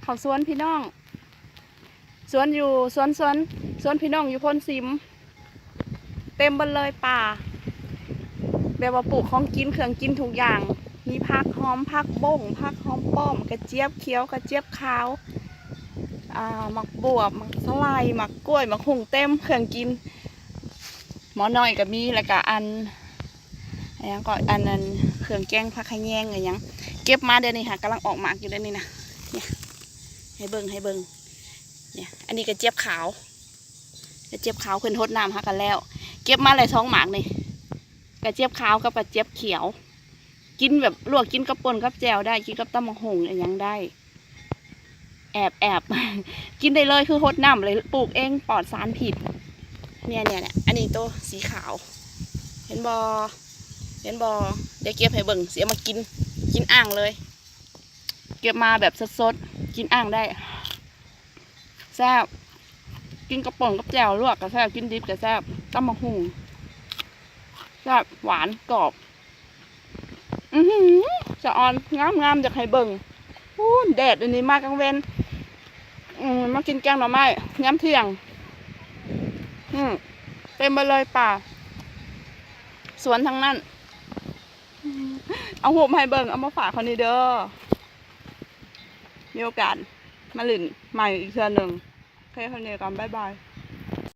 ເຂົ້າສວນພີ່ນ້ອງ ສວນຢູ່ ສວນ ສວນ ສວນພີ່ນ້ອງຢູ່ໂພນຊິມ ເຕັມເບິດເລີຍປ່າ ແບບວ່າປູກຂອງກິນ ເຄື່ອງກິນທຸກຢ່າງ ມີຜັກຫອມ ຜັກບົ້ງ ຜັກຫອມປ້ອມ ກະຈຽບຂຽວ ກະຈຽບຂາວ ອ່າ ໝາກບວບ ໝາກສະໄລ ໝາກກ້ວຍ ໝາກຫຸ່ງ ເຕັມເຄື່ອງກິນ ໝໍນ້ອຍກະມີ ແລ້ວກະອັນ ອັນຫຍັງກໍ ອັນນັ້ນ ເຄື່ອງແກງ ຜັກຂະແຍງ ອີຫຍັງ ເກັບມາເດນີ້ຫາກຳລັງອອກໝາກຢູ່ເດນີ້ນະ ນີ້ ໃຫ້ເບິ່ງ ໃຫ້ເບິ່ງ ນີ້ ອັນນີ້ກະຈຽບຂາວ ກະຈຽບຂາວ ເພິ່ນຫົດນ້ຳຫາກັນແລ້ວ ເກັບມາແລ້ວສອງໝາກນີ້ ກະຈຽບຂາວກັບກະຈຽບຂຽວ ກິນແບບລວກ ກິນກັບປົ່ນກັບແຈ່ວໄດ້ ກິນກັບຕຳບັກຫຸ່ງອີຫຍັງໄດ້ ແອບ ແອບ ກິນໄດ້ເລີຍ ຄືຫົດນ້ຳເລີຍ ປູກເອງ ປອດສານພິດ ເນຍ ເນຍ ອັນນີ້ໂຕສີຂາວ ເຫັນບໍ່ ເຫັນບໍ່ ດຽວເກັບໃຫ້ເບິ່ງ ຊິເອົາມາກິນ ກິນອ່າງເລີຍ ເກັບມາແບບສົດໆ ກິນອ່າງໄດ້ ແຊບ ກິນກັບປົ່ນກັບແຈ່ວ ລວກກະແຊບ ກິນດິບກະແຊບ ຕຳບັກຫຸ່ງ ແຊບ ຫວານ ກອບ ອືຫື ສະອອນ ງາມໆ ຢາກໃຫ້ເບິ່ງ ພຸ້ນ ແດດອັນນີ້ມາກາງເວັນ ອືມ ມາກິນແກງໜໍ່ໄມ້ຍາມທ່ຽງ ອືມ ເຕັມໄປເລີຍປ່າ ສວນທັງນັ້ນ ເອົາຮູບມາໃຫ້ເບິ່ງ ເອົາມາຝາກເຂົານີ້ເດີ ມີໂອກາດມາຫຼິ້ນໃໝ່ອີກເທື່ອໜຶ່ງ ໂອເຄ ເທົ່ານີ້ກ່ອນ ບາຍບາຍ.